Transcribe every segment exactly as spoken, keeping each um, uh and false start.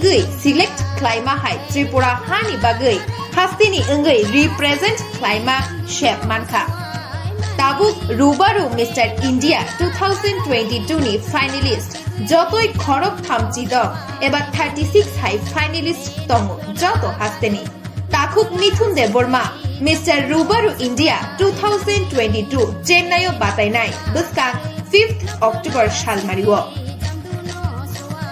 Gwi select khlaima hai Tripura hani bagwi hasteni wngwi represent khlaima sep mankha. Tabuk Rubaru Mister India two thousand twenty-two ni finalist jotoi khorok thamchi dok eba thirty six hai finalist tongo joto hasteni. Takhuk Mithun Debbarma, Mister Rubaru India two thousand twenty-two Chennai o batainai bwskang fifth October salmario.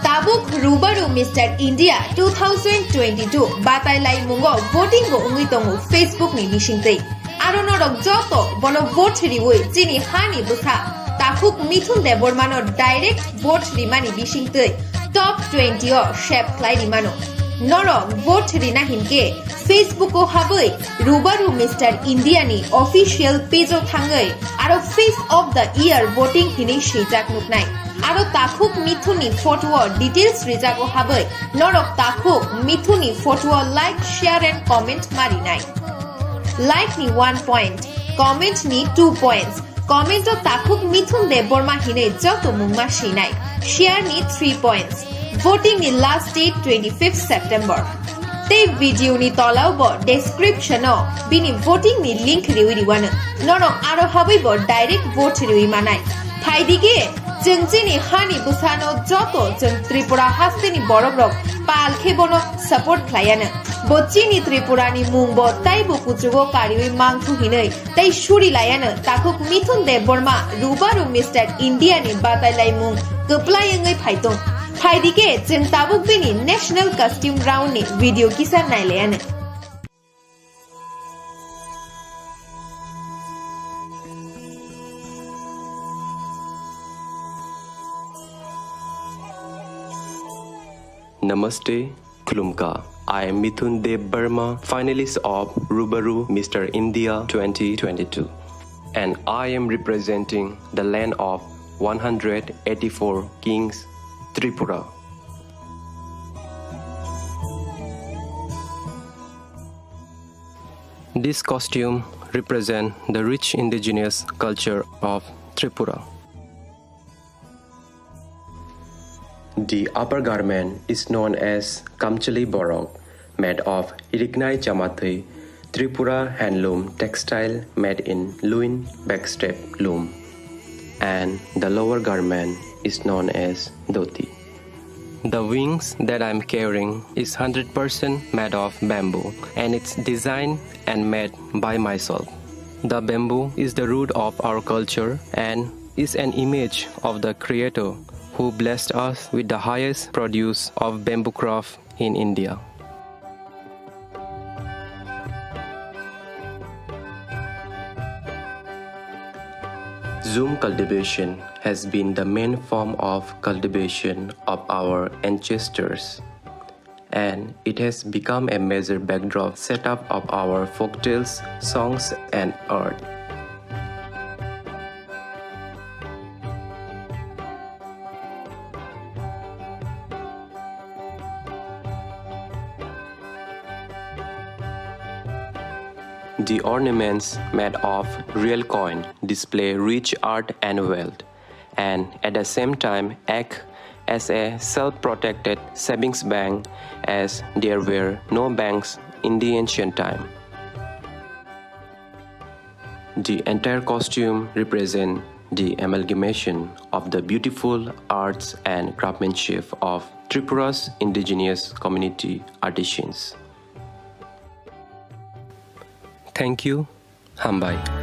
Tabuk Rubaru Mister India two thousand twenty-two batai laimungo voting bo wngwi tongo Facebook ni bisingtwi. Aro norok joto bono vote riwi chini hani bwsa Takhuk Mithun Debbarma no direct vote rimani bisingtwi top twenty o sep khlai rimano. Norok vote rina hinkhe Facebook o habwi Rubaru Mister India ni official page o thangwi aro Face of the Year voting hinwi swijak nuknai. Aro Takhuk Mithun ni photo o details rijak o habwi norok Takhuk Mithun ni photo o like, share and comment ma rinai. Like ni one point, comment ni two points, comment o Takhuk Mithun Debbarma hinwi joto mungma sinai, share ni three points, voting ni last date twenty fifth September. Tei video ni tola o bo description o bini voting ni link riwi riwano, norok aro habwi bo direct vote riwi manai. Phaidige, chwng chini hani bwsano joto chwng Tripura hasteni borokrok pal khe bono support khlaiano. Bo chini Tripura ni mung bo taibo kuchugo kariwi mangthu hinwi tei suri laiano Takhuk Mithun Debbarma Rubaru Mister India ni batai laimung kwplai wngwi phaitung. Phaidike chwng tabuk bini National Costume Round ni video kisa nailaiano. Namaste, Khulumkha. I am Mithun Debbarma, finalist of Rubaru Mister India twenty twenty-two, and I am representing the land of one hundred eighty-four kings, Tripura. This costume represents the rich indigenous culture of Tripura. The upper garment is known as Kamchali Borok, made of Rignai Chamathwi, Tripura handloom textile made in Luin backstep loom, and the lower garment is known as Dhoti. The wings that I'm carrying is hundred percent made of bamboo, and it's designed and made by myself. The bamboo is the root of our culture and is an image of the Creator who blessed us with the highest produce of bamboo craft in India. Jhum cultivation has been the main form of cultivation of our ancestors, and it has become a major backdrop setup of our folktales, songs, and art. The ornaments made of real coin display rich art and wealth, and at the same time act as a self-protected savings bank, as there were no banks in the ancient time. The entire costume represents the amalgamation of the beautiful arts and craftsmanship of Tripura's indigenous community artisans. Thank you. Hambai.